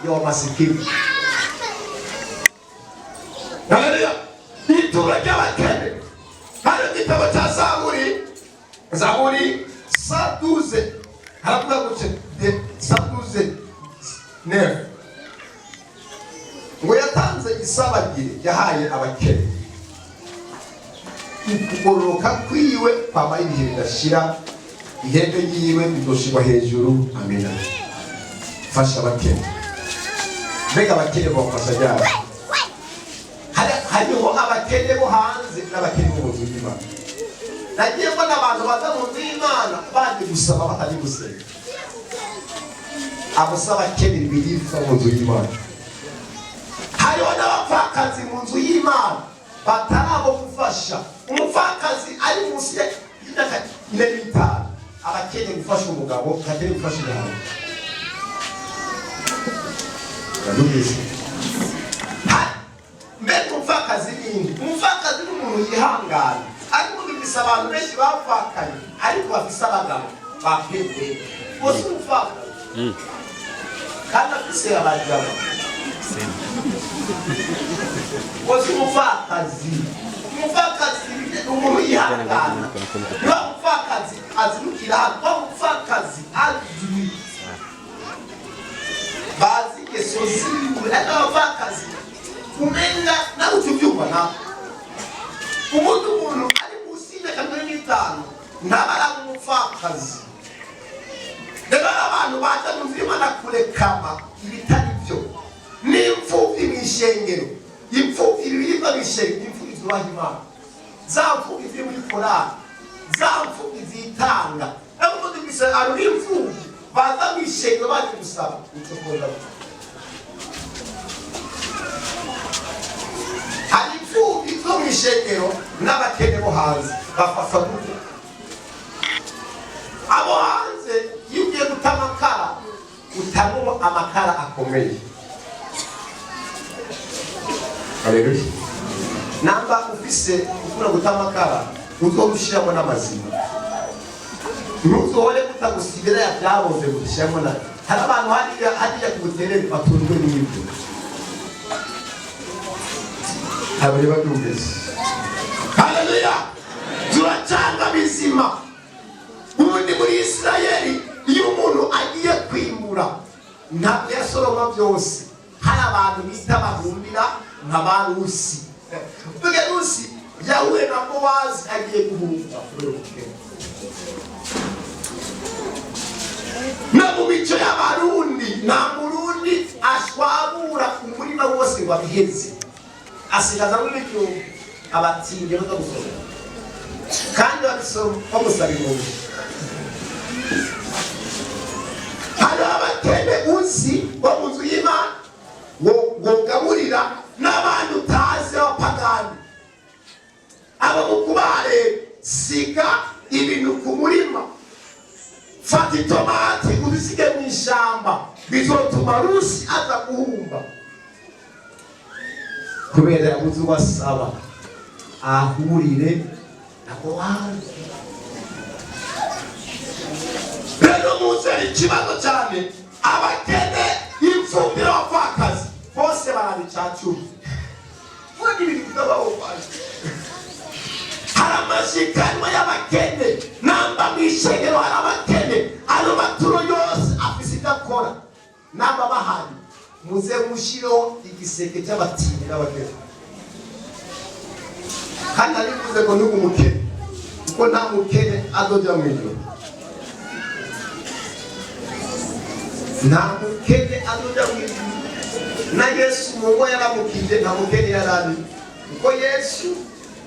Ya wamasikini. Haleluya! Ituro ry'abakene. Hari igitabo cya Zaburi, Zaburi 112, haravuga gutya, 112:9, ngo yatanze isabagire, yahaye abakene, ukugororoka kwiwe kwama ibihe bidashira, ihembe ryiwe rizoshirwa hejuru. Amina. Fasha abakene. Mbega abakene bafasha ryari? Hariho abakene bo hanze n'abakene bo mu nzu y'Imana. Nagiye mbona abantu baza mu nzu y'Imana baje gusaba, bataje gusenga. Abo si abakene biriva mu nzu y'Imana. Hariho n'abapfakazi mu nzu y'Imana batari abo gufasha. Umupfakazi ari munsi y'imyaka 45 aba akeneye gufasha umugabo, akeneye gufasha umugabo. Urabyumvise? Mbega umupfakazi ninde? Umupfakazi ni umuntu yihangana, ariko bifise abantu benshi bapfakaye ariko bafise abagabo bapebe bose. Umupfakazi kandi afise abagabo bose. Umupfakazi ni umuntu yihangana. Niba umupfakazi azirukira hano, wa mupfakazi azwi, bazi ingeso ziwe. Ariko abapfakazi umenga nawe uca ubyumva nawe. Ubundi umuntu ari munsi y'imyaka 45 ntaba ari umupfakazi. Rero hari abantu baza mu nzu y'Imana kurekama ibitari byo. N'imfubyi mu ishengero, imfubyi ibiribwa mu ishengero, imfubyi zubaha Imana, za mfubyi ziri muri korali, za mfubyi zitanga. Ariko ubundi gusa abantu b'imfubyi baza mu ishengero baje gusaba ucokora. Hari imfubyi zo mu ishengero n'abakene bo hanze. Bafashwa gute abo hanze? Iyo ugiye guta amakara, utamo amakara akomeye. Haleluya! Namba ufise ukunda guta amakara, uzogushiramo n'amazima. Ntuzohore guta gusa ibiraya byaboze, gushyiramo na hari abantu hariya hariya ku buterere batunzwe n'ibyo. Ntabwo babyumvise. Haleluya! Turacanga bizima. Ubundi muri Isirayeli, iyo umuntu agiye kwimbura, ntabwo yasoroma byose. Hari abantu bita bahumbira, nka ba Rusi. Tuvuge Rusi yahuye na Bowazi agiye guhunga kubera ubukene. No mu mico y'Abarundi, nta Murundi ashwabura umurima wose ngo abiheze, asigazamo ibijumba abatindi baza gusoroma, kandi babisoroma bamusaba impunzi. Hariho abakene uzi bo mu nzu y'Imana wogaburira n'abandi utazi, b'abapagani. Abo mu kubare, siga ibintu ku murima, fata itomati uzisige mu ishyamba, bizotuma Rusi aza guhumba kubera yabuze uwasaba, ahurire na Bowazi. Rero muzi, hari ikibazo cyane. Abakene, imfubyi n'abapfakazi bose barabicacuma. Vuga ibintu bitabaho kwaje. Hari amashikanwa y'abakene. Namba mu ishengero hari abakene, ayo maturo yose afise ibyo akora. Namba bahari, muze mushireho igiseke cy'abatindi n'abakene. Kandi narivuze ngo ntugu umukene, kuko nta mukene azoja mu ijuru. Nta mukene azoja mu ijuru. Na Yesu mu ngo yaramukije, nta mukene yarari, kuko Yesu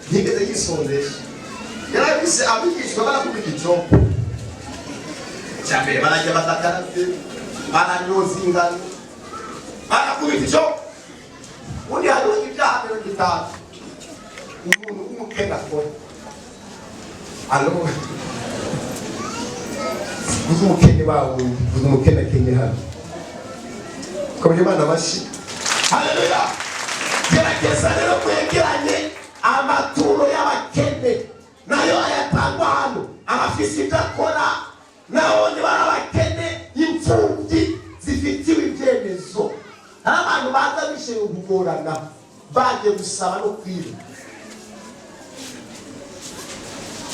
ntiyigeze yisondesha. Yarabise abigishwa, barakubita icopo cya mbere, barajya badakaravye, baranyoza ingano, barakubita icopo. Ubundi hariho ibyaha 50 umuntu w'umukene akora. Alo, vuza umukene wawe, vuza umukene akenye hano. Komera Imana amashyi. Haleluya! Gerageza rero mwegeranye amaturo y'abakene, nayo ayatangwa hano abafise ibyo akora. Naho niba ari abakene, imfubyi zifitiwe ibyemezo. kugorana, bagiye gusaba no kwiba,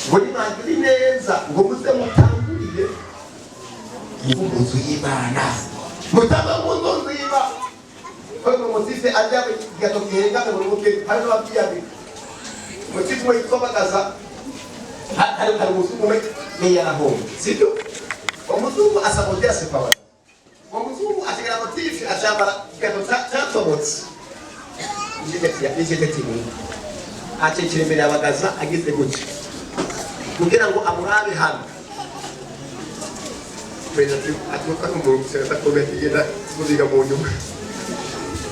ngo nimagire neza, ngo muze mutangurire mu nzu y'Imana, mutanga mu nzu y'Imana. Oyo umutipe ajya gato gihengame buri mutwe, hari n'ababwiyabika umutipe umwe yitwa Bagaza. Hari umuzungu umwe niyo yarahombye, sibyo? Uwo muzungu asaba undi asepa. Uwo muzungu ategera motife, acambara gato cyatobotse n'ikete kimwe, acecera imbere ya Bagaza, agize gutya kugira ngo amurabe hano. Perezida aturuka n'umuntu akomeye, igenda muziga mu nyuma,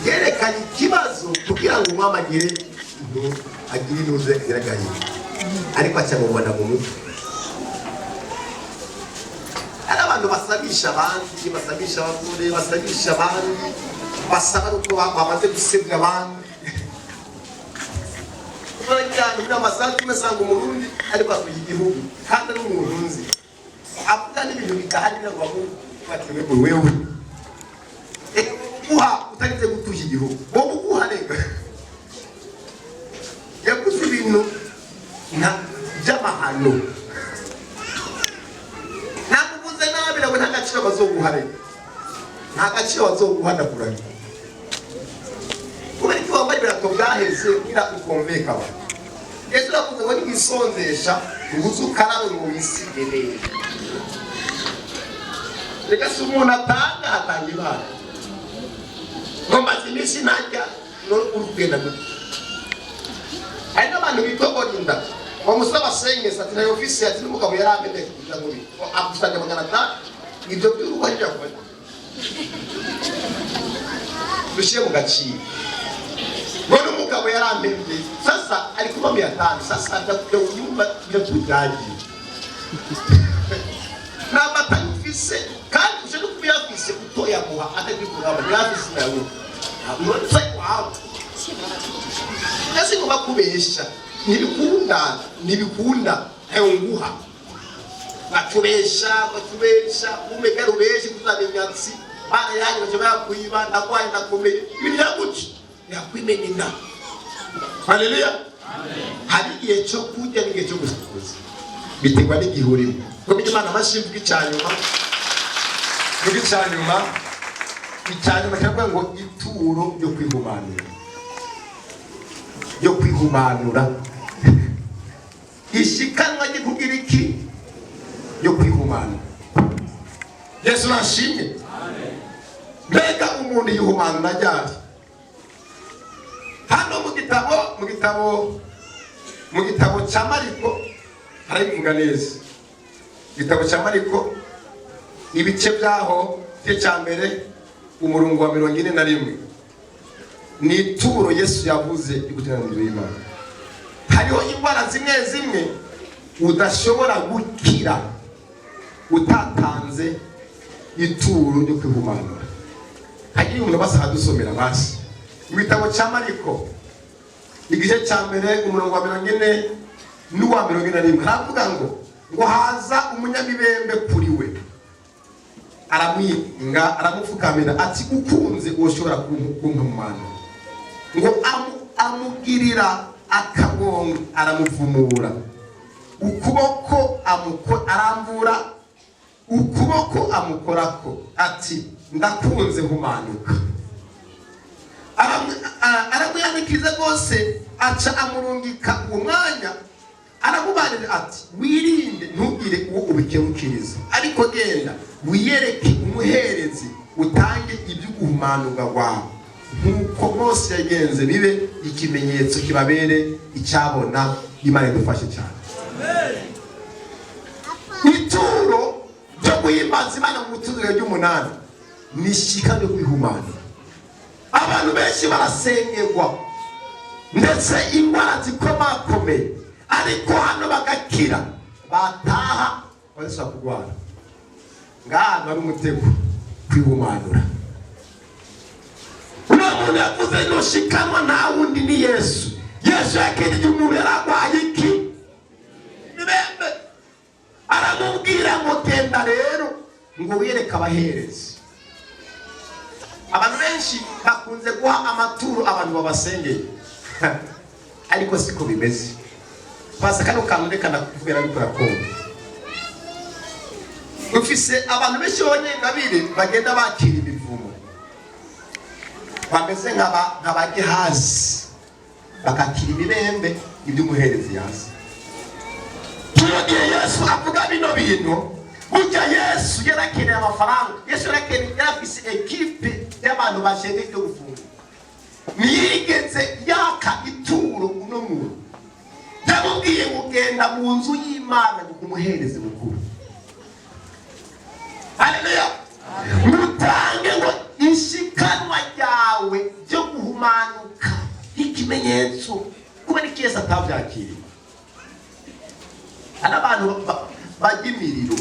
yerekanye ikibazo kugira ngo umwami agire intuze iragahinda, ariko acamubona mu mutwe. Hari abantu basabisha abandi, basabisha abagore, basabisha abandi, basaba uko bamaze gusebya abandi. Cyane muri amasaha umwe asanga Umurundi ariko asuye igihugu, kandi ari umuntu nzi, avuga n'ibintu bidahari ngo bamubatire wewe guha utagize gutushya igihugu, wowe uguha. Reka, yaguze ibintu nka by'amahano, ntabwo uvuze nabi nawe, nta gaciro bazoguha. Reka, nta gaciro bazoguha, ndakurahiye. Kubera ko wambaye ibirato byaheze kugira ukumvika abantu. Yesu yavuze ngo niwisonzesha, ngo uze ukarabe, ngo wisige neza. Reka, si umuntu atanga, hatanga Imana. Ngo maze iminsi ntajya, none uri kugenda gute? Hari n'abantu bitogora inda, bamusaba senyesi, ati nayo ofisi, ati n'umugabo yari amenye kugira ngo agusabye 500. Ibyo by'uruhu ari byo dushyire mu gaciro. Ngo n'umugabo yarampembye, sasa ari kuba 500, sasa ndakujya unyumva ibyo tubyagiye nta mata ufise, kandi uje no kuba uyafise utoyamuha atagikuraba ntiyafise nawe none wawe. Ese ngo bakubesha, ntibikunda, ntibikunda, ntayo nguha. Batubesha, batubesha, umega rubeshe kuzana inyatsi bana yanyu baca bayakwiba. Ndagwaye, ndakomeye, ibintu byaguca yakwimena inda. Haleluya! Hari igihe cyo kurya n'igihe cyo gusakuza, biterwa n'igihe urimo. Ngo Imana amashyi. Mvuga icyanyuma, mvuga icyanyuma. Icyanyuma kiravuga ngo ituro ryo kwihumanura, ryo kwihumanura, ishikanwa ryo kugira iki? Ryo kwihumanura. Yesu nashimwe. Mbega umuntu yihumanura ryari? Hano mu gitabo cya Mariko harabivuga neza. Igitabo cya Mariko, ibice byaho, igice cya mbere, umurongo wa 41, ni ituro Yesu yavuze yo gutera mu nzu y'Imana. Hariho indwara zimwe zimwe udashobora gukira utatanze ituro ryo kwihumanura. Hagiye umuntu basa adusomera basi mu gitabo cya Mariko, igice cya mbere, umurongo wa 40 n'uwa 41. Haravuga ngo haza umunyamibembe kuri we, aramwinga, aramupfukamira, ati: "Ukunze ushobora kumpumana." Ngo amugirira akagongo, aramuvumura ukuboko, arambura ukuboko, amukorako, ati: "Ndakunze, humanuka." Aramwihanikiriza rwose, aca amurungika uwo mwanya. Aramubarira ati: "Wirinde, ntugire uwo ubikemukiriza, ariko genda wiyereke umuherezi, utange ibyo guhumanurwa kwawe nk'uko Mose yagenze, bibe ikimenyetso kibabere icyabona." Imana idufashe cyane. Ituro ryo guhimbaza Imana mu butuzure ry'umunani ni ishyika ryo kwihumanura. Abantu benshi barasengerwa, ndetse indwara zikomakomeye, ariko hano bagakira, bataha bazishobora kurwara. Ngaha hari umutego kwihumanura. Uno muntu yavuze ntushikanwa, nta wundi ni Yesu. Yesu yakejeje umuntu yari arwaye iki? Ibibembe. Aramubwira ngo: "Genda rero, ngo wiyereke abaherezi." Abantu benshi bakunze guha amaturo abantu babasengeye, ariko siko bimeze. Pasa kano kantu, reka ndakubwira, bikora kumva. Ufise abantu benshi b'abanyengabire bagenda bakira imivumo, bameze nk'aba Gehazi, bakakira ibibembe iby'umuherezi yazi. Kino gihe Yesu avuga bino bintu, burya Yesu yarakeneye amafaranga. Yesu yarakeneye, yarafise équipe y'abantu bashinzwe ibyo gufungura. Ntiyigeze yaka ituro uno muntu. Yamubwiye ngo genda mu nzu y'Imana ngo umuhereze mukuru. Haleluya! Mutange ngo ishikanwa ryawe ryo guhumanuka, ikimenyetso. Kuba ni Yesu atabyakiriye. Hari abantu bajya imiriro.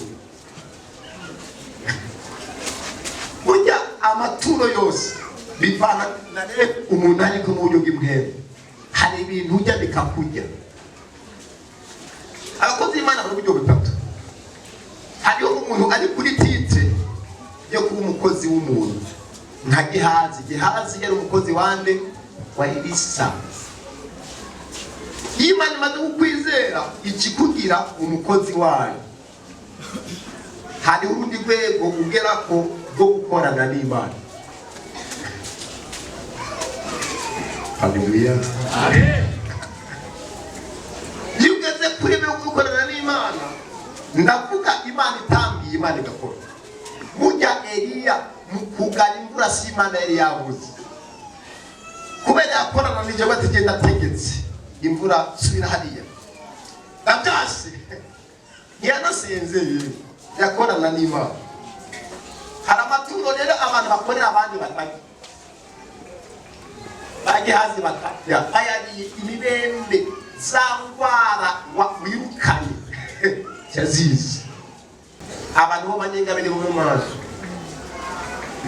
Burya amaturo yose bivana na rero umuntu, ariko mu buryo bw'impwemu hari ibintu ujya bikakujya. Abakozi b'Imana bari uburyo butatu. Hariho umuntu ari kuri titre yo kuba umukozi w'umuntu, nka Gehazi. Gehazi yari umukozi wande? Wa Elisa. Iyo Imana imaze kukwizera, ikikugira umukozi wayo, hariho urundi rwego ugerako rwo gukorana n'Imana. Haleluya! Iyo ugeze kuri byo gukorana n'Imana, ndavuga Imana itambiye, Imana igakora. Burya Eliya mu kugara imvura, si Imana yari yabuze. Kubera yakorana n'ijambo, atigenda ategetse imvura subira hariya, nabyase ntiyanasinziriye, yakorana n'Imana. Hari amaturo rero abantu bakorera abandi batarya, bagihazi bakarya, bayariye imibembe, za ndwara wirukanye cyazizi. Abantu b'abanyengabire bo mu maso,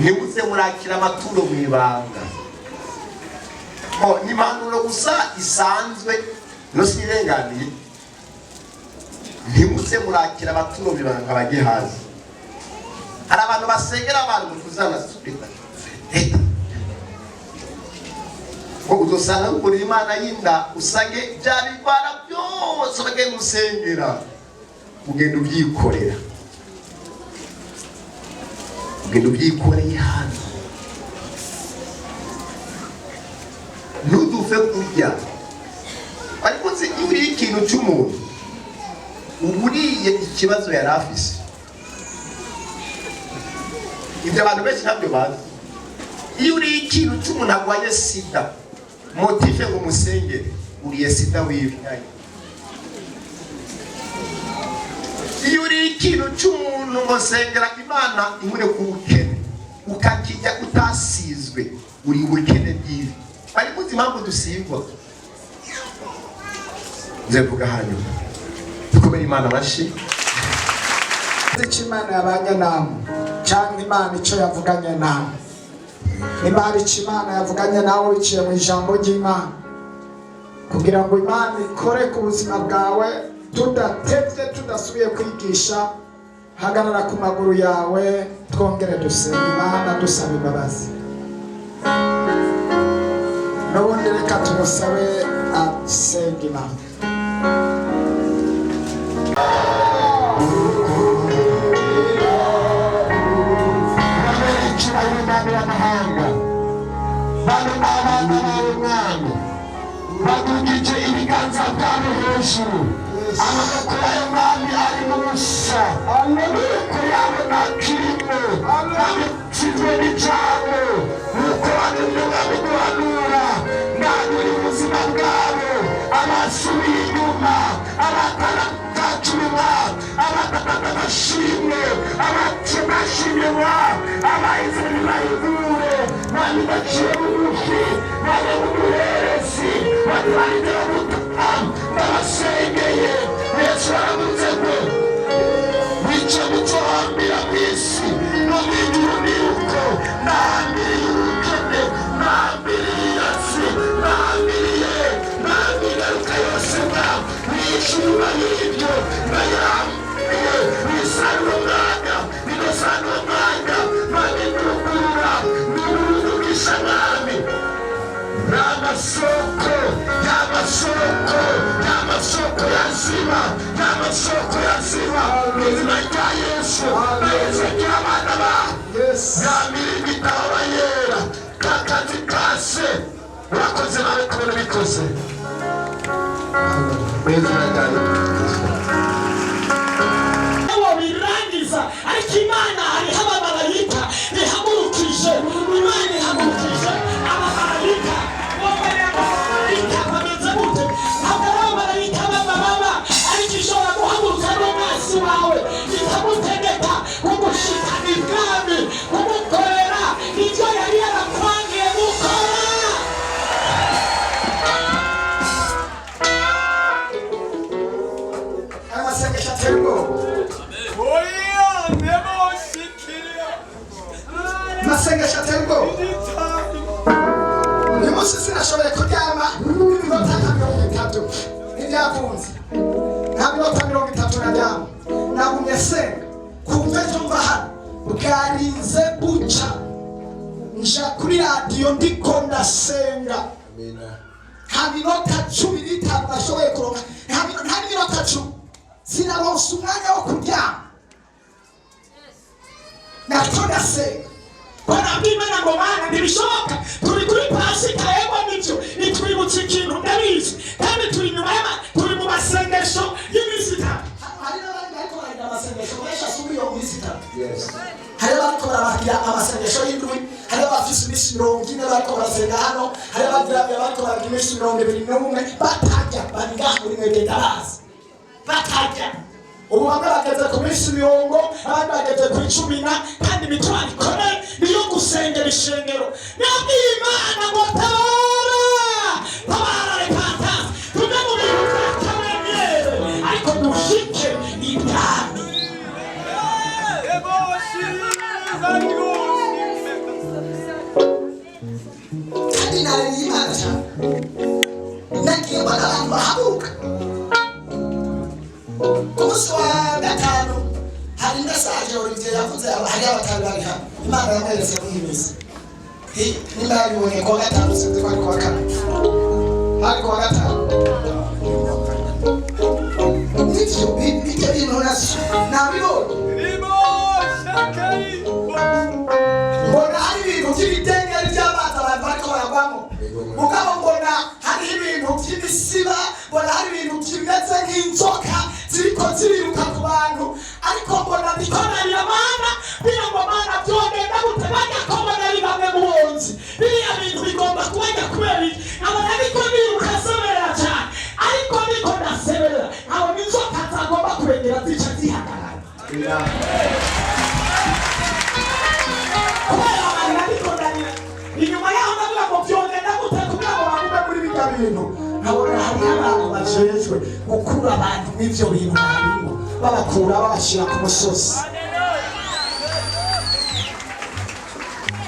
ntimuze murakira amaturo mu ibanga. Ni impanuro gusa isanzwe, no sirenganiye. Ntimuze murakira amaturo mu ibanga bagihazi. Hari abantu basengera abantu mu kuzana leta, ngo uzosanga gukorera Imana y'inda, usange bya bigwara byose bagenda usengera, ugenda ubyikorera, ugenda ubyikoreye hano. Ntudufe kurya. Ariko nzi, iyo uriye ikintu cy'umuntu, uba uriye ikibazo yari afise. Ibyo abantu benshi ntabyo bazi. Iyo uriye ikintu cy'umuntu arwaye sida, motif ngo umusengere, uriye sida wiwe. Iyo uriye ikintu cy'umuntu ngo sengera Imana inkure ku bukene, ukakijya utasizwe, uri ubukene bwiwe. Bari muzi impamvu dusigwa, nzevuga hanyuma. Dukomere Imana amashyi. Icyo Imana yabanye namwe, cyangwa Imana icyo yavuganye nawe, niba hari icyo Imana yavuganye nawe biciye mu ijambo ry'Imana, kugira ngo Imana ikore ku buzima bwawe, tudatebye, tudasubiye kwigisha, hagarara ku maguru yawe, twongere dusenga Imana dusaba imbabazi. N'ubundi reka tumusabe asenga Imana. Icyubahiro, Imana y'amahanga, bano ni abana bawe Mwami, badugije ibiganza byabo hejuru. Amaboko yayo Mwami ari mu busa, amaboko yabo ntakirimo. Mwami, tsinzwe n'ijambo nuko banumye. Mwami, guhanura nganura ubuzima bwabo, abasubiye inyuma, abataracuma, abatatashimwe, abashimwe, abahize ntibahigure. Mwami, baciye bugufi, babe umuherezi batwarite ubutaka. Ndabasengeye. Yesu aravuze ngo icyo muzohambira mu isi, no mu ijuru ni uko. Nahambiriye ubukene, nahambiriye iyatsi, nahambiriye nahambiriye ingaruka yose mwa nishyura y'ibyo ndayihambiriye. Nisana uwo mwanya, ninosana uwo mwanya. Mani, nugurura, nugurura. Yesu, hezekera abana bawe. Yes. Ya mirimo itahora yera, ka kazi kase urakoze nawe kubona ubikoze mu izina rya Yesu. Abo birangiza, ariko Imana hariho abamarayika ihagurukije. Imana ihagurukije abamarayika. Abamarayika bameze gute? Ntabwo ari abamarayika b'amababa, ariko ishobora guhaguruka n'umwasi wawe ikamutegeka kugushikana ibwami, kumukorera ibyo yari yarakwangiye gukora. Aya masengesho atera ubwoba, amasengesho atera ubwoba. Uyu munsi sinashoboye kuryama iminota nka 30, ntibyakunze. Nta minota 30 naryama, nagumye senga kumva ejo mva hano bwarinze buca, nja kuri radiyo ndiko ndasenga. Nta minota 15 nashoboye kuronka, nta n'iminota 10. Sinaronse umwanya wo kuryama, nariko ndasenga. Barabwira Imana ngo: "Mana, ntibishoboka, turi kuri Pasika." Yego nibyo, itwibutsa ikintu, ndabizi, kandi turi nyuma y'ama, turi mu masengesho y'iminsi 3. Hari n'abandi bariko baragira amasengesho menshi asumba iyo minsi 3. Hari abariko baragira amasengesho y'indwi, hari abafise iminsi 40 bariko barasenga hano, hari abagira bariko baragira iminsi 21 batarya. Bari ngaha muri mwebwe, ndabazi batarya. Ubu bamwe bageze ku minsi 40, abandi bageze ku 10 na, kandi imitwaro ikomeye niyo gusengera ishengero. Nabwiye Imana ngo: "Tabara, tabara repentance, tuve mu bintu bya kamere, ariko dushike ibwami." Kandi naririye Imana cyane, nagiye mbona abantu bahaguruka. Ku munsi wa gatanu hari message Olivier yavuze, hari abatari bari hano. Imana yamweretse muri iyi minsi. Nimba yabibonye kuwa gatanu, sinzi ko ari kuwa kane, hari kuwa gatanu. Nivyo ibyo bintu nabibonye, mbona hari ibintu by'ibidengeri by'amazi abantu bariko baragwamo. Mugabo mbona hariho ibintu by'imisiba, mbona hari ibintu bimeze nk'inzoka ziriko ziriruka ku bantu. Ariko mbona ndiko narira Mana, bwira ngo: "Mana, byogenda gute?" Bajya ko mbona ari bamwe mu bonzi, biriya bintu bigomba kubajya kubera iki? Nkabona ariko niruka semerera cyane, ariko niko ndasemerera nkabona inzoka zagomba kubegera zica zihagarara kubera abantu. Ariko ndarira inyuma yaho, ndavuga ngo: "Byogenda gute kugira ngo bagume muri bijya bintu?" Nkabona hariho abantu bajejwe gukura abantu mw'ivyo bintu barimo, babakura babashyira ku musozi.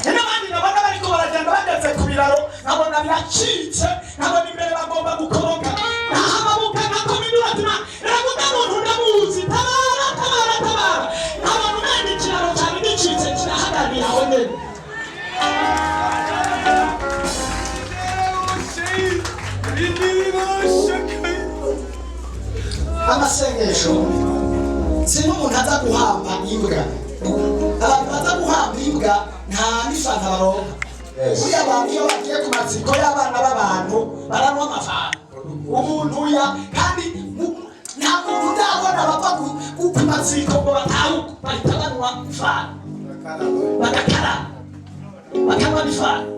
N'abandi nabona bariko baragenda, bageze ku biraro nkabona biracitse, nkabona imbere bagomba gukoroka, nahababuka nkakomindura ati: "Rabuga muntu ndamuzi, tabara, tabara, tabara." Nkabona umenga ikiraro cyari gicitse kirahagarariye aho nyene. Amasengesho si nk'umuntu aza guhamba imbwa. Abantu baza guhamba imbwa nta n'ifanta baronka. Buriya abantu iyo bagiye ku maziko y'abana b'abantu baranywa amafanta. Umuntu ya kandi nta muntu ndabona bava ku maziko ngo batahuke, bahita banywa ifanta, bagakaraba, bakanywa n'ifanta.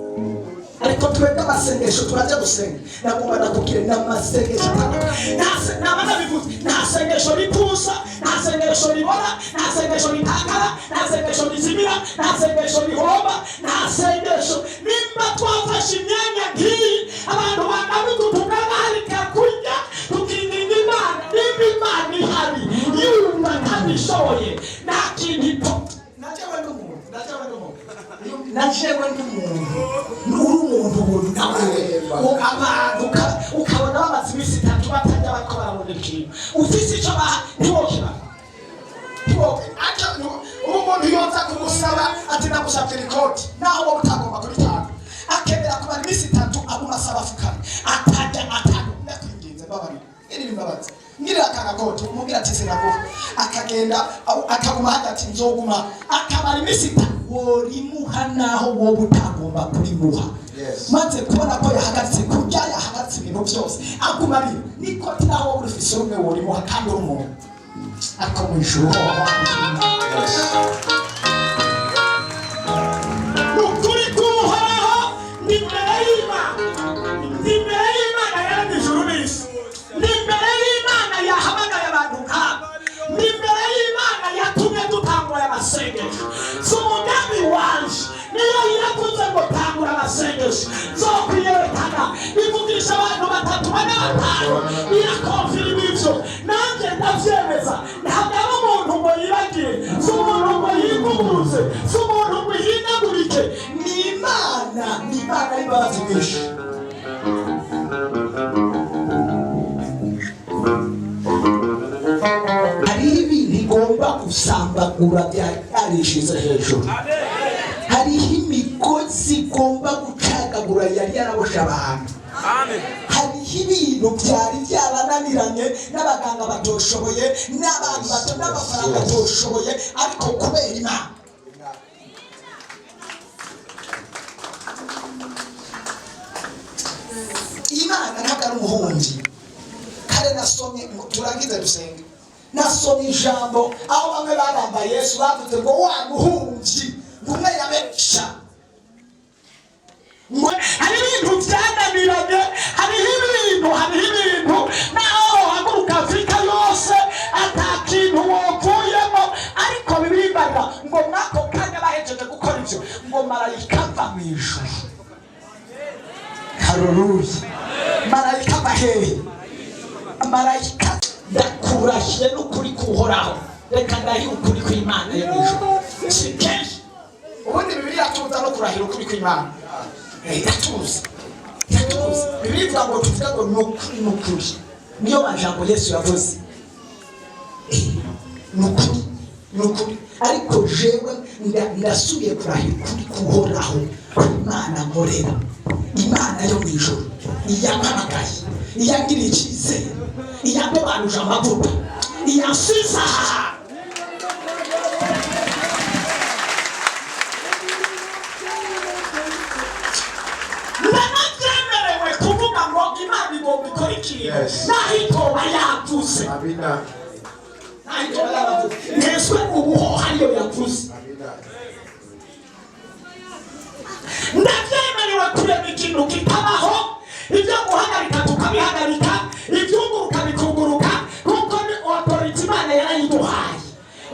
Ariko twebwe amasengesho turajya gusenga, nagomba nakubwire ni amasengesho atandukanye. Naba nabivuze: nta sengesho ritusa, nta sengesho ribora, nta sengesho ritakara, nta sengesho rizimira, nta sengesho rihomba, nta sengesho. Nimba twafashe imyanya nk'iyi, abantu banabuze, tukabarika kurya, tukinginga Imana, nimba Imana ihari yumva ntabishoboye, nta kintu ipfa. Najewe ndi umuntu, najewe ndi umuntu, najewe ndi umuntu, uri umuntu ubuntu nawe abantu ukabona bamaze iminsi 3 batajya, bariko barabona ikintu ufise ico baha, ntiwokibaha. Ubu umuntu yoza kugusaba ati: "Ndagusabye rikoti," naho wowe utagomba kuritanga, akemera kumara iminsi 3 aguma asaba afukamye, atajya, atanywa: "Ndakwinginze, mbabarira, ngirira imbabazi, ngirira aka gakoti." Umubwira ati: "Sinaguha." Akagenda. Akagenda akaguma hagati, nzoguma, akamara iminsi 3, worimuha naho wowe utagomba kurimuha. Maze kubona ko yahagaritse kurya, yahagaritse ibintu byose, aguma arira n'ikoti, naho wowe urifise rumwe worimuha kandi uri umuntu, ariko mu ijuru hoho. Ukuri k'Uhoraho ni imbere y'Imana, ni imbere y'Imana yaremye ijuru n'isi, ni imbere y'Imana yahamagaye abantu nk'aba, ni imbere y'Imana yatumye dutangura amasengesho. Si umugambi wanje, niyo yavuze ngo tangura amasengesho, nzokwiyerekana. Ivugisha abantu batatu, bane, batanu, irakonfirima ivyo, nanjye ndavyemeza. Ntabwo ari umuntu ngo yibagire, si umuntu ngo yiguguruze, si umuntu ngo ihindagurike, ni Imana, ni Imana y'imbabazi nyinshi. Hariho ibintu igomba gusambagura byarishize hejuru, hariho imigozi igomba gucagagura yari yaraboshe abantu, hariho ibintu byari byarananiranye n'abaganga batoshoboye, n'abantu bato, n'amafaranga atoshoboye, ariko kubera Imana. Imana ntabwo ari umuhungi. Kare nasomye ngo turangize dusenge, nasomye ijambo aho bamwe babamba Yesu bavuze ngo wa muhungi, ngo umwe yabesha ngo hari ibintu byananiranye, hariho ibintu, hariho ibintu naho wohaguruka Afurika yose ata kintu wovuyemo, ariko birimbarira ngo mwako kanya bahejeje gukora ibyo, ngo marayika ava mu ijuru. Haleluya! Marayika ava hehe? Marayika, ndakurahiye n'ukuri kuhoraho, reka ndahire ukuri kw'Imana yo mu ijuru. Si kenshi ubundi Bibiliya tuza no kurahira ukuri kw'Imana. Iratuza, iratuza. Bibiliya ivuga ngo tuvuge ngo ni ukuri, ni ukuri. Niyo majambo Yesu yavuze. Ni ukuri, ni ukuri. Ariko jewe ndasubiye kurahira ukuri kuhoraho, Imana nkorera, Imana yo mu ijuru, iyampamagaye, iyangiriye icyizere, iyandobanuje amavuta, iyansize aha. Ndanabyemerewe kuvuga ngo Imana igomba ikora ikintu naho itoba yavuze. Amina. Naho itoba yavuze, nteswe ubuho hariyo yavuze. Amina. Ndabyemerewe kurema ikintu kitabaho, ibyo guhagarika tukabihagarika, ibyunguruka bikuguruka, kuko ni authority Imana yarayiduhaye,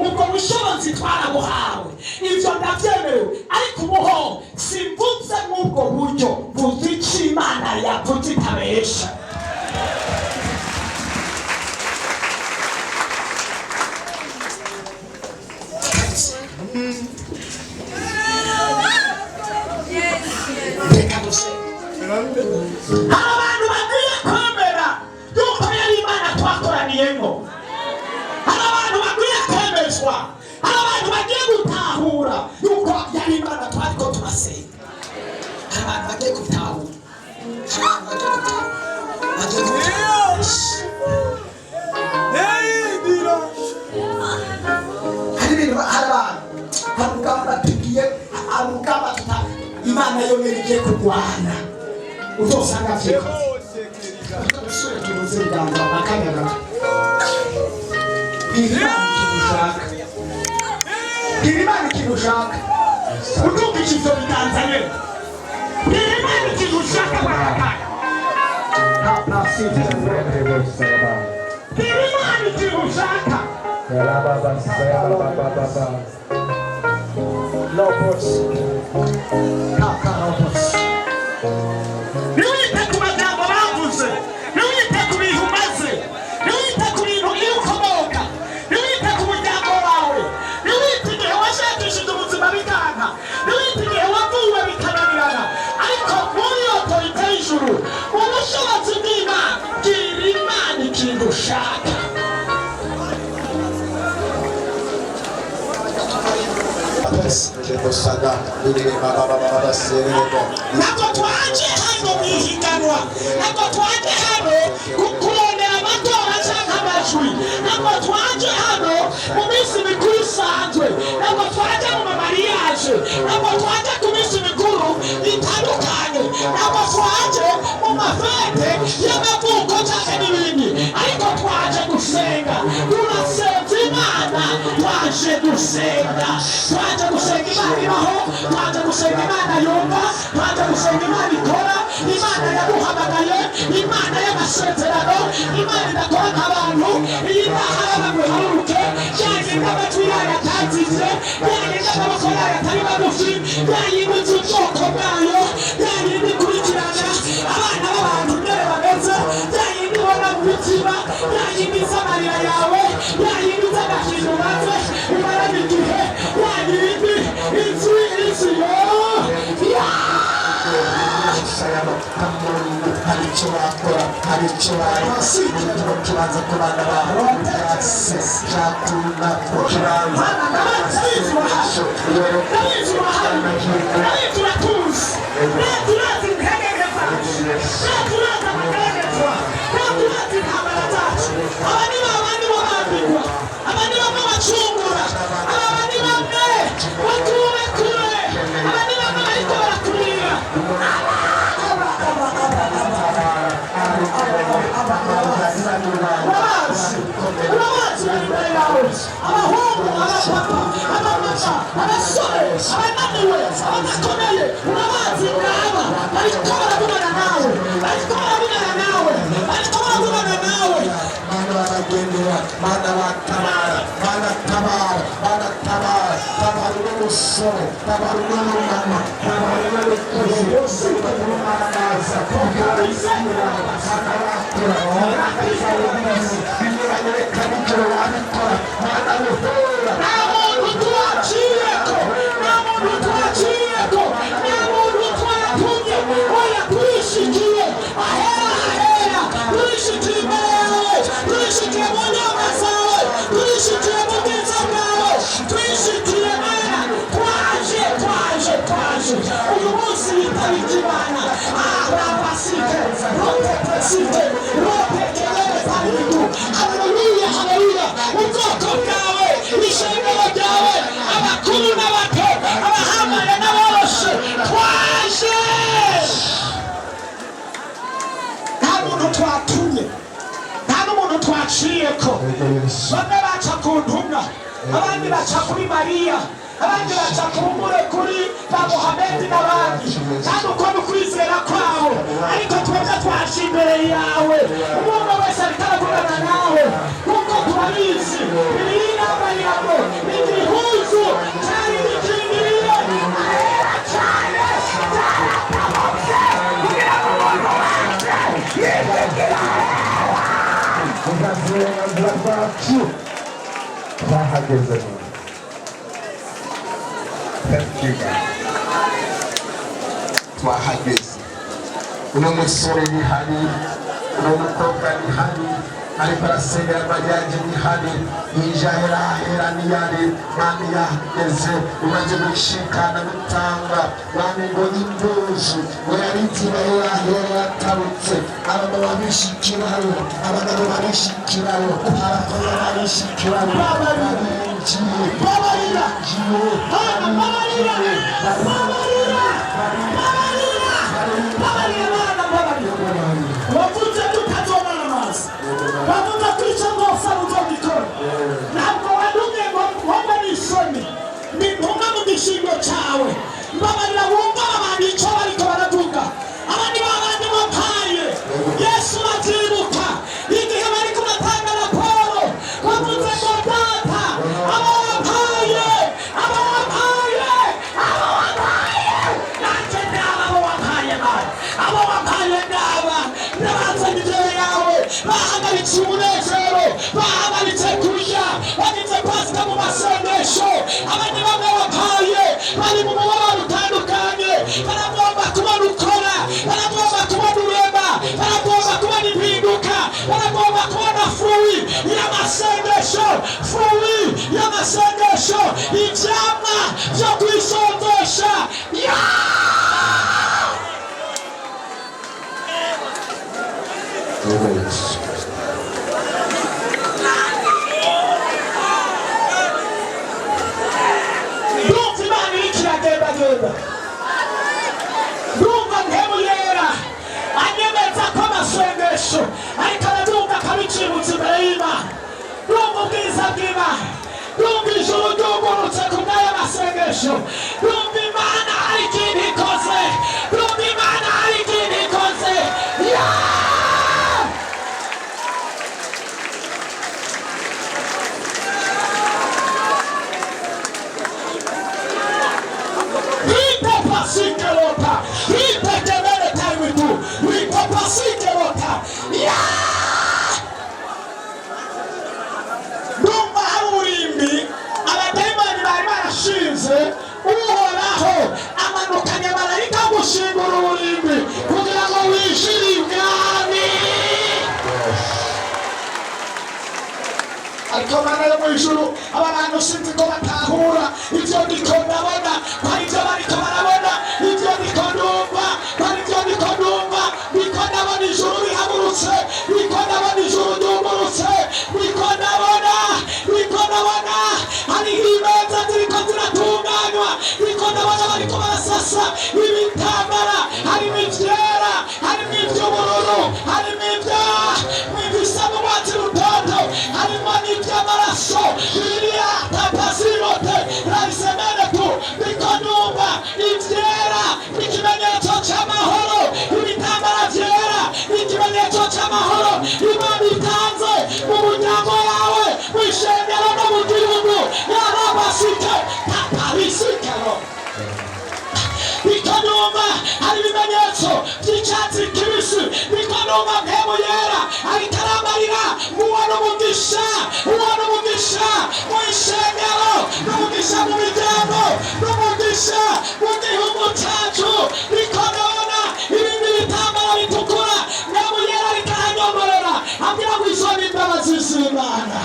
ubwo bushobozi twarabuhawe. Ibyo ndabyemerewe, ariko ubuho simvuze nk'ubwo buryo, mvuze icyo Imana yavuze itabesha. Reka dusenge. Hari abantu bagiye kwemera yuko yari Imana twakoraniyemo, hari abantu bagiye kwemezwa, hari abantu bagiye gutahura yuko yari Imana twariko turasenga. Hari abantu bagiye kubitahura, hari abantu bagiye kubitahura, bagiye kubitahura. Hari ibintu, hari abantu, hari urugamba tugiye, hari urugamba tuta Imana yonyine igiye kurwana, uzosanga vyikoze. Dusubire tubuze ibiganza akanya gato. Bwira Imana ikintu ushaka, bwira Imana ikintu ushaka, udumvisha ivyo biganza nyene. Bwira Imana ikintu ushaka muri aka kanya. Bwira Imana ikintu ushaka. Lobos. Kakarobos. Ntiwite ku majambo bavuze, ntiwite ku bintu umaze, ntiwite ku bintu iyo ukomoka, ntiwite ku muryango wawe, ntiwite igihe washakishije ubuzima bikanka, ntiwite igihe wavuwe bikananirana, ariko muri autorité y'ijuru, ubushobozi bw'Imana, bwira Imana ikintu ushaka. Ntabwo twaje hano mu ihiganwa, ntabwo twaje hano kurondera amatora cyangwa amajwi. Amajwi, ntabwo twaje hano mu minsi mikuru isanzwe, ntabwo twaje mu ma mariage, ntabwo twaje ku minsi mikuru itandukanye, ntabwo twaje mu ma fête y'amavuko cyangwa n'ibindi, ariko twaje gusenga. Turasenze Imana, twaje gusenga, twaje gusenga Imana ibaho, twaje gusenga Imana yumva, twaje gusenga Imana ikora, Imana yaduhamagaye, Imana y'amasezerano, Imana idakora nk'abantu. Iyi ntahara ngo iharuke yayindi amatwi yayo atazize, yayindi amaboko yayo atari magufi, yayindi izi ubwoko bwayo, yayindi ikurikirana abana b'abantu ingene bameze, yayindi ibona mu mitima, yayindi izi amarira yawe, yayindi izi agahinda umaze umaranye igihe, yayindi izi izi yo ya. Hari icyo bakora, hari icyo bareka mu kibanza ku bana bawe byatuma mu kibanza. Ndabizi urahari, ndabizi uratuzi, ndabizi urazi intege nke zacu, ndabizi urazi amagaragazwa, ndabizi urazi intambara zacu. Aba ni ba bandi babambirwa, aba ni bamwe bacungura, aba ni bamwe bakuwe kure, aba ni bamwe bariko barakurira. Urabazi, urabazi, bari imbere yawe, abahungu, abapapa, abamama, abasore, abananiwe, abadakomeye. Urabazi ngaba bariko baravugana nawe, bariko baravugana nawe, bariko baravugana nawe. Mana baragendera, Mana batabara, Mana tabara, Mana tabara, tabara uno musore, tabara uno mama, tabara uno mukozi, tabara Mana bakora, binyuranye, reka nijoro wabikora, Mana buhora. Nta muntu twaciyeko, nta muntu twaciyeko, nta muntu twatumye. Oya, turishikiye ahera, ahera turishikiye imbere yawe, turishikiye mu nyama zawe, turishikiye mu bwiza bwawe, turishikiye Mana. Twaje, twaje, twaje uyu munsi witabye Imana. Arabasike rotepesite rotekelele paridu. Haleluya, haleluya! Ubwoko bwawe, ishengero ryawe, abakuru n'abato, abahambaye n'aboroshe, twaje. Nta muntu twatumye, nta n'umuntu twaciyeko. Bamwe baca ku ntumwa, abandi baca kuri Mariya, abandi baca ku mure kuri ba Muhamedi n'abandi, kandi uko ni ukwizera kwabo, ariko twebwe twaje imbere yawe. Umuntu wese ariko aravugana nawe, kuko turabizi ibiri ngo igihuzu cyari gikingiriye ahera cyane cyaratabotse kugira ngo umuntu wese yizigire. Uburenganzira bwacu twahageze. Thank you, God. Twahageze. Uno musore ni hari, uno mukobwa ni hari, ariko arasengera mariage ni hari, yije ahera, ahera niyari. Mwami, yahageze, umaze gushikana gutanga. Mwami, ngo n'impuzu ngo yari inzira ahera, ahera yatarutse. Abamama bishikirayo, abagabo barishikirayo, abakobwa barishikirayo, barinjiye. Babarira Mana, babarira, babarira, babarira, babarira Mana, babarira. Wavuze ko utazomara amazi, wavuze ko icyo nzosaba uzogikora. Ntabwo wantumye ngo nkombe n'isoni, ni ntumwa mu gishingo cyawe. Mbabarira, wumva abantu icyo bariko baravuga. Aba ni ba bandi wampaye, Yesu. Babyibuka igihe bariko batanga raporo, bavuze ngo: "Data, abo wampaye, abo wampaye, abo wampaye, nanjye ndaba abo wampaye." Mana, abo wampaye ndaba ndabazanye imbere yawe. Bahagaritse umunezero, bahagaritse kurya, bagize Pasika mu masengesho. Abandi bamwe wampaye bari mu mubabaro utandukanye, baragomba kubona ukora, baragomba kubona urema, baragomba kubona impinduka, baragomba kubona fruit y'amasengesho, fruit y'amasengesho, ivyamwa vyo kwisonzesha ya. Yego Yesu. 9. Ndumva Mpwemu Yera anyemeza ko amasengesho ariko arabyumva, akabicibutsa imbere y'Imana. Ndumva ubwiza bw'Imana, ndumva ijuru ryugurutse ku bw'aya masengesho. Ndumva Imana hari ikintu ikoze, ndumva Imana hari ikintu ikoze. Yeah! Rite pasike lota, rite kemene taimitu, rite pasike lota. Yeah! Ndumva hari uburimbi abadayimoni bari barashinze, Uhoraho amanukanye marayika gushingura uburimbi kugira ngo wishyure ibwami. Ariko Mana yo mu ijuru, aba bantu sinzi ko batahura ibyo ndiko ndabona, ko ari byo bariko barabona. Ibyo ndiko ndumva, ko ari byo ndiko ndumva. Ndiko ndabona ijuru rihagurutse, ndiko ndabona ijuru ryugurutse, ndiko ndabona hariho imeza ziriko ziratunganywa, ndiko ndabona bariko barasasa ibitambara, harimo ivyera, harimo ivy'ubururu, harimo ibya ibisa n'urwatsi rutoto, harimo n'iby'amaraso biriya tapasirote rayisemene tu. Ndiko ndumva ivyera, ikimenyetso c'amahoro. Ibitambara vyera, ikimenyetso c'amahoro Imana itanze mu muryango yawe, mu ishengero no mu gihugu. Yarabasike taparisikero. Ndiko ndumva hari ibimenyetso by'icyatsi kibisi. Ndiko ndumva Mpwemu Yera ariko aramarira uwo n'umugisha, uwo n'umugisha mu ishengero, n'umugisha mu miryango, n'umugisha mu gihugu cyacu. Ndiko ndabona ibindi bitambaro bitukura. Mpwemu Yera ariko aranyomorera, ambwira ngo izo ni imbabazi z'Imana.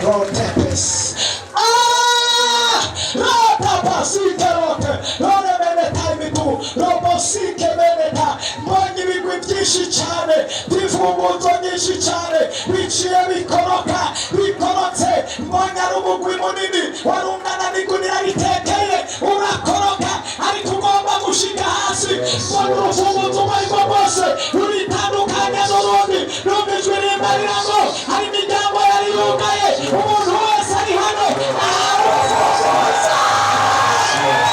Rotepes. Ah! Rotapasike rote. Rone meneta imitu. Robosike meneta. Mbonye ibigwi byinshi cyane by'imfunguzo nyinshi cyane biciye bikoroka, bikorotse. Mbonye ari umugwi munini warungana n'igunira ritekeye, urakoroka ariko ugomba gushika hasi. Mbona urufunguzo urwo ari rwo rwose ruritandukanya n'urundi. Numva ijwi rimbarira ngo hari imiryango yari yugaye, umuntu wese ari hano ahawe urufunguzo. Yes.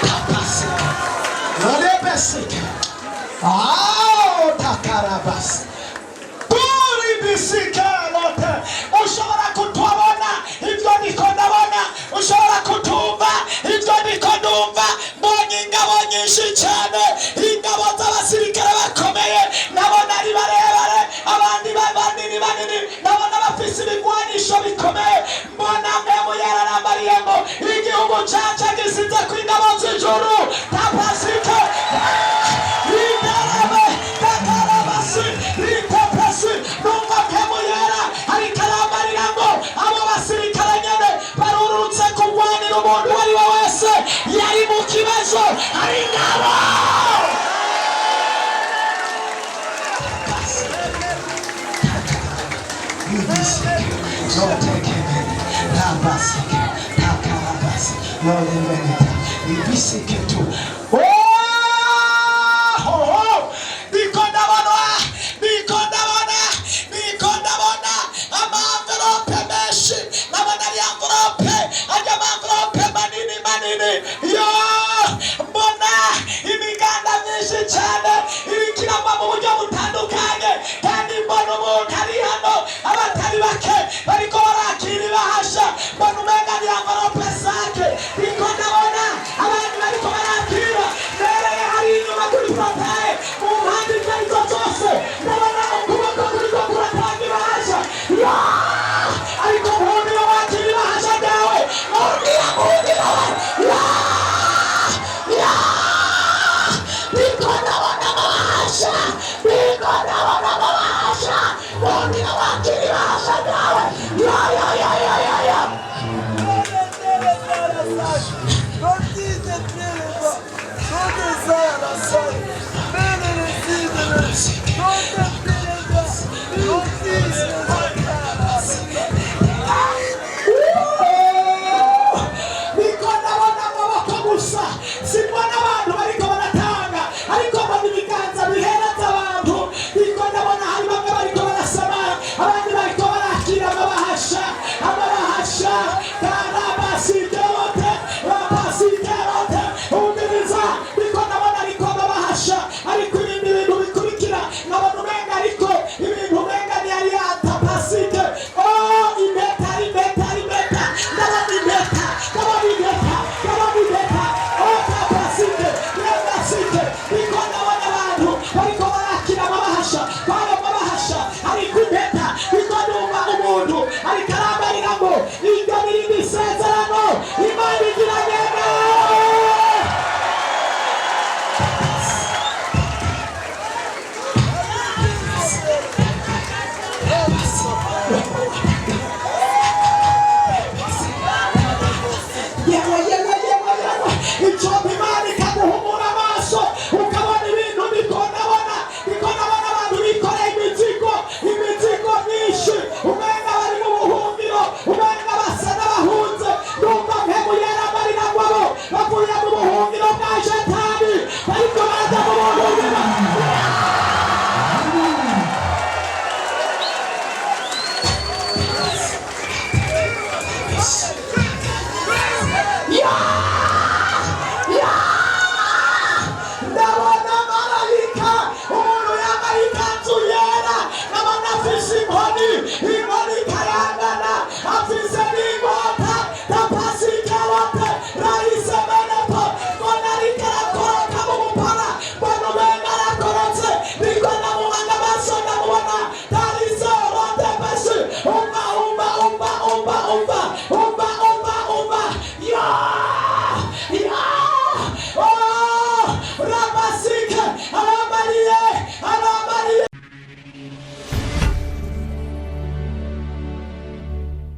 Tapasika. Rebesika. Ao takarabas. Turi bisika lote. Ushobora kutabona ibyo niko ndabona, ushobora kutumva ibyo niko ndumva. Mbonye ingabo nyinshi cyane, ingabo z'abasirikare bakomeye. Ndabona ari barebare, abandi banini banini. Ndabona bafise ibigwanisho bikomeye. Mbona Mpwemu yararambariye ngo igihugu cyacu gisize ku ingabo z'ijuru. Tapasike idarame takarabasi ritapasi. Numva Mpwemu Yera ariko arambarira ngo abo basirikare nyene barurutse kurwanira umuntu uwo ari we wese yari mu kibazo. Hari ingabo. Ibisike, rotekemene, rabasike, takarabasi, rolemeneta, ibisike tu. Oh, ho, ho! Ndiko ndabona, ndiko ndabona, ndiko ndabona ama enveloppe menshi. Ndabona ari enveloppe, ajya ama enveloppe manini manini. Yo, mbona imiganda myinshi cyane iriko irava mu buryo butandukanye, kandi mbona umuntu ari hano, abatari bake bariko barakira ibahasha. Mbona umenga ni enveloppe zake. Ndiko ndabona abandi bariko barakira.